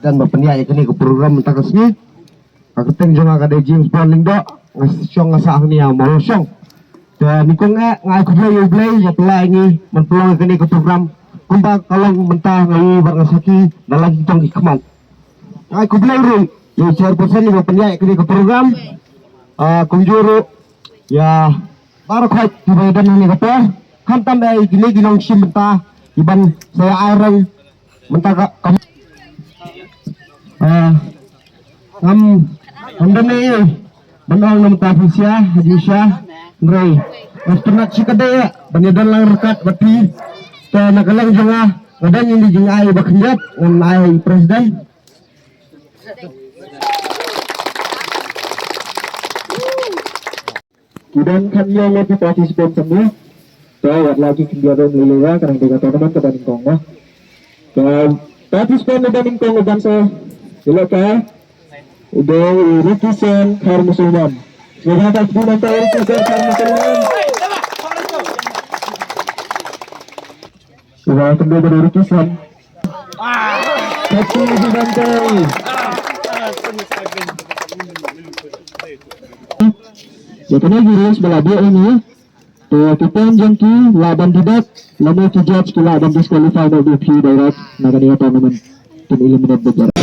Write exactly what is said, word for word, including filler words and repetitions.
Don ba pynïaid ïa kane ka program mynta ka sngi. Ka kyrteng jong nga ka dei James Bond Lyngdoh, nga shong nga sah hangne ha Mawlong Shong. Te nyngkong eh nga ai khublei ïa U Blei ba pynlait ïa ngi ban pynlong ïa kane ka program kumba ka long mynta, nga ïohi bad nga sakhi na la ki jong ki khmat. Nga ai khublei ruh ïa u chairperson ba pynïaid ïa kane ka program. Ah, kumjuh ruh ïa baroh khoit kiba ïadon hangne ka por, khamtam eh kine ki nongshim bynta kiban sa ïa ai reng mynta ka, ka, ah, ngam, ngam don ei ei ban ong na mynta phi sha, ha jingshisha, hynrei nga sngewtynnat shikatdei ban ïadon lang ryngkat bad phi. Te na ka liang jong nga, nga don ïa kine ki jingai ba khyndiat ngan ai ha i president. Ki don khatñiew ngut ki participant hangne. Te wat la ki khyndiat ruh ym lei lei, ka dang dei ka tournament kaba nyngkong mo. Ka participant uba nyngkong uban sa ïalehkai u dei u Ricky Sen Khar Musulman. Sngewbha ban pynbeit ïa u Ricky Sen Khar Musulman. Sngewbha ban pynbeit ïa u Ricky Sen. Happy Valentine. Ïa kane ki rules ba la buh ïa ngi. Te ki point jong ki lah ban deduct, lane ki judge ki lah ban disqualify noh ïa phi direct na kane ka tournament. Team eliminate beit direct.